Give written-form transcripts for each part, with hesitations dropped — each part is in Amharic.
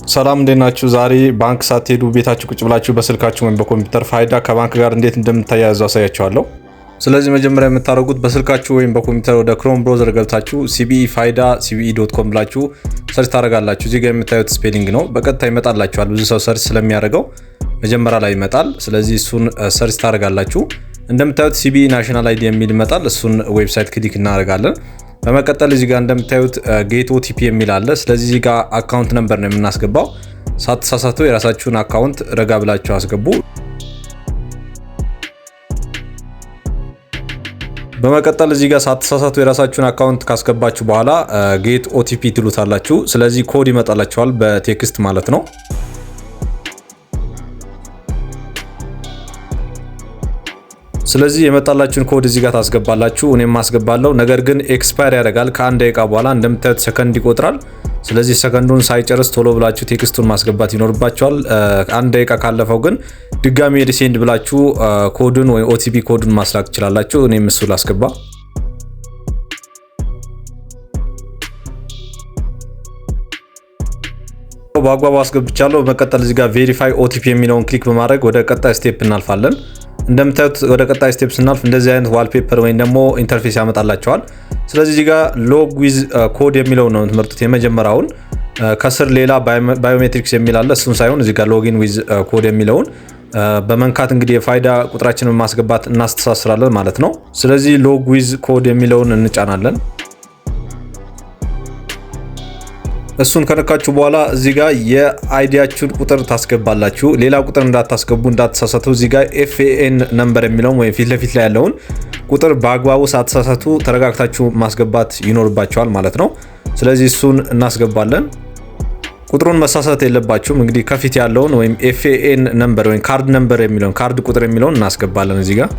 ሰላም፣ እንዴት ናችሁ? ዛሬ ባንክ ሳትሄዱ ቤታችሁ ቁጭ ብላችሁ በስልካችሁ ወይም በኮምፒውተር ፋይዳ ከባንክ ጋር እንዴት እንደምታያያዙ አሳያችኋለሁ። ስለዚህ መጀመሪያ የምታደርጉት በስልካችሁ ወይም በኮምፒውተር ወደ Chrome browser ገብታችሁ CBE ፋይዳ CBE.com ብላችሁ search ታደርጋላችሁ። እዚህ ጋር የምታዩት spelling ነው። በቀጥታ ይመጣላችኋል። ብዙ ሰው search ስለሚያደርገው መጀመሪያ ላይ ይመጣል። ስለዚህ እሱን search ታደርጋላችሁ። እንደምታዩት CBE National ID የሚል ይመጣል። እሱን website click እናደርጋለን። በመቀጠል እዚህ ጋር እንደምታዩት get OTP የሚል አለ። ስለዚህ እዚህ ጋር account number ነው የምናስገባው። ሳትሳሳቱ የራሳችሁን account ረጋ ብላችሁ አስገቡ። በመቀጠል እዚህ ጋር ሳትሳሳቱ የራሳችሁን account ካስገባችሁ በኋላ get OTP ትሉታላችሁ። ስለዚህ ኮድ ይመጣላችኋል በ text ማለት ነው። ስለዚህ የመጣላችሁን ኮድ እዚህ ጋር ታስገባላችሁ። እኔም አስገባለሁ። ነገር ግን expire ያደርጋል ከአንድ ደቂቃ በኋላ። እንደምታዩት ሰከንድ ይቆጥራል። ስለዚህ ሰከንዱን ሳይጨርስ ቶሎ ብላችሁ text ኡን ማስገባት ይኖርባችኋል። አንድ ደቂቃ ካለፈው ግን ድጋሚ resend ብላችሁ ኮዱን ወይ OTP ኮዱን ማስላክ ትችላላችሁ። እኔም እሱ ላስገባ። በአግባቡ አስገብቻለሁ። በመቀጠል እዚህ ጋር verify OTP የሚለውን click በማድረግ ወደ ቀጣይ step እናልፋለን። እንደምታዩት ወደ ቀጣይ step ስናልፍ እንደዚህ አይነት wallpaper ወይም ደግሞ interface ያመጣላችኋል። ስለዚህ እዚህ ጋር log with code የሚለውን ነው የምትመርጡት የመጀመሪያውን። ከስር ሌላ biometrics የሚል አለ። እሱን ሳይሆን እዚህ ጋር login with code የሚለውን በመንካት እንግዲህ የፋይዳ ቁጥራችንን ማስገባት እናስተሳስራለን ማለት ነው። ስለዚህ log with code የሚለውን እንጫናለን። እሱን ከነካችሁ በኋላ እዚህ ጋር የ ID ያችሁን ቁጥር ታስገባላችሁ። ሌላ ቁጥር እንዳታስገቡ፣ እንዳትሳሳቱ። እዚህ ጋር FAN number የሚለውን ወይም ፊት ለፊት ላይ ያለውን ቁጥር በአግባቡ ሳትሳሳቱ ተረጋግታችሁ ማስገባት ይኖርባችኋል ማለት ነው። ስለዚህ እሱን እናስገባለን። ቁጥሩን መሳሳት የለባችሁም። እንግዲህ ከፊት ያለውን ወይም FAN number ወይም card number የሚለውን፣ ካርድ ቁጥር የሚለውን እናስገባለን እዚህ ጋር።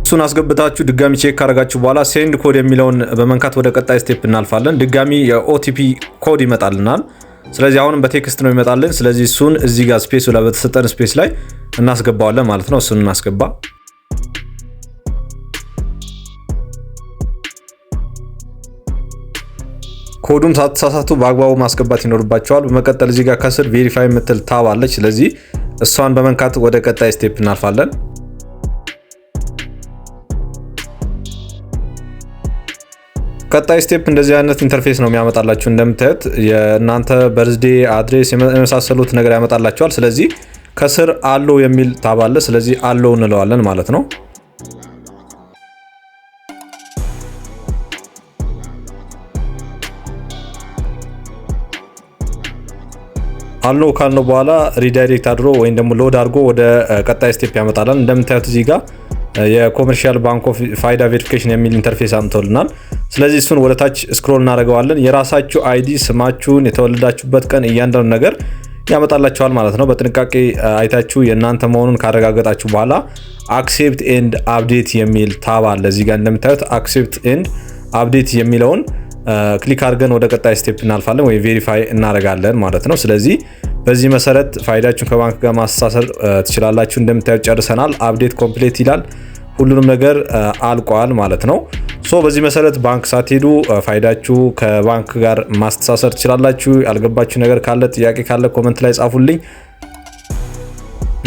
እሱን አስገብታችሁ ድጋሚ check ካደረጋችሁ በኋላ send code የሚለውን በመንካት ወደ ቀጣይ step እናልፋለን። ድጋሚ የ OTP code ይመጣልናል። ስለዚህ አሁንም በ text ነው ይመጣልን። ስለዚህ እሱን እዚህ ጋር space ላይ፣ በተሰጠን space ላይ እናስገባዋለን ማለት ነው። እሱን እናስገባ። ኮዱም ሳትሳሳቱ በአግባቡ ማስገባት ይኖርባችኋል። በመቀጠል እዚህ ጋር ከስር verify የምትል tab አለች። ስለዚህ እሷን በመንካት ወደ ቀጣይ step እናልፋለን። ቀጣይ step እንደዚህ አይነት interface ነው የሚያመጣላችሁ። እንደምታዩት የእናንተ birthday፣ address የመሳሰሉት ነገር ያመጣላችኋል። ስለዚህ ከስር allow የሚል tab አለ። ስለዚህ allow እንለዋለን ማለት ነው። Allow ካልነው በኋላ redirect አድርጎ ወይም ደግሞ load አድርጎ ወደ ቀጣይ step ያመጣላል። እንደምታዩት እዚህ ጋር የ Commercial Bank of ፋይዳ verification የሚል interface አምጥቶልናል። ስለዚህ እሱን ወደ ታች scroll እናደርገዋለን። የራሳችሁ ID፣ ስማችሁን፣ የተወለዳችሁበት ቀን፣ እያንዳንዱ ነገር ያመጣላችኋል ማለት ነው። በጥንቃቄ አይታችሁ የእናንተ መሆኑን ካረጋገጣችሁ በኋላ accept and update የሚል tab አለ። እዚህ ጋር እንደምታዩት accept and update የሚለውን click አድርገን ወደ ቀጣይ step እናልፋለን ወይ verify እናደርጋለን ማለት ነው። ስለዚህ በዚህ መሰረት ፋይዳችሁን ከባንክ ጋር ማስተሳሰር ትችላላችሁ። እንደምታዩት ጨርሰናል። Update complete ይላል። ሁሉንም ነገር አልቋል ማለት ነው። So በዚህ መሰረት ባንክ ሳትሄዱ ፋይዳችሁ ከባንክ ጋር ማስተሳሰር ትችላላችሁ። ያልገባችሁ ነገር ካለ፣ ጥያቄ ካለ comment ላይ ጻፉልኝ።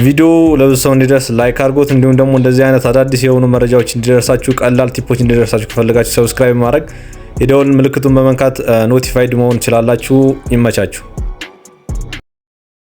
ቪዲዮ ለብዙ ሰው እንዲደርስ like አድርጎት፣ እንዲሁም ደግሞ እንደዚህ አይነት አዳዲስ የሆኑ መረጃዎች እንዲደርሳችሁ፣ ቀላል tip ኦች እንዲደርሳችሁ ከፈለጋችሁ subscribe ማድረግ፣ የደወል ምልክቱን በመንካት notified መሆን ትችላላችሁ። ይመቻችሁ።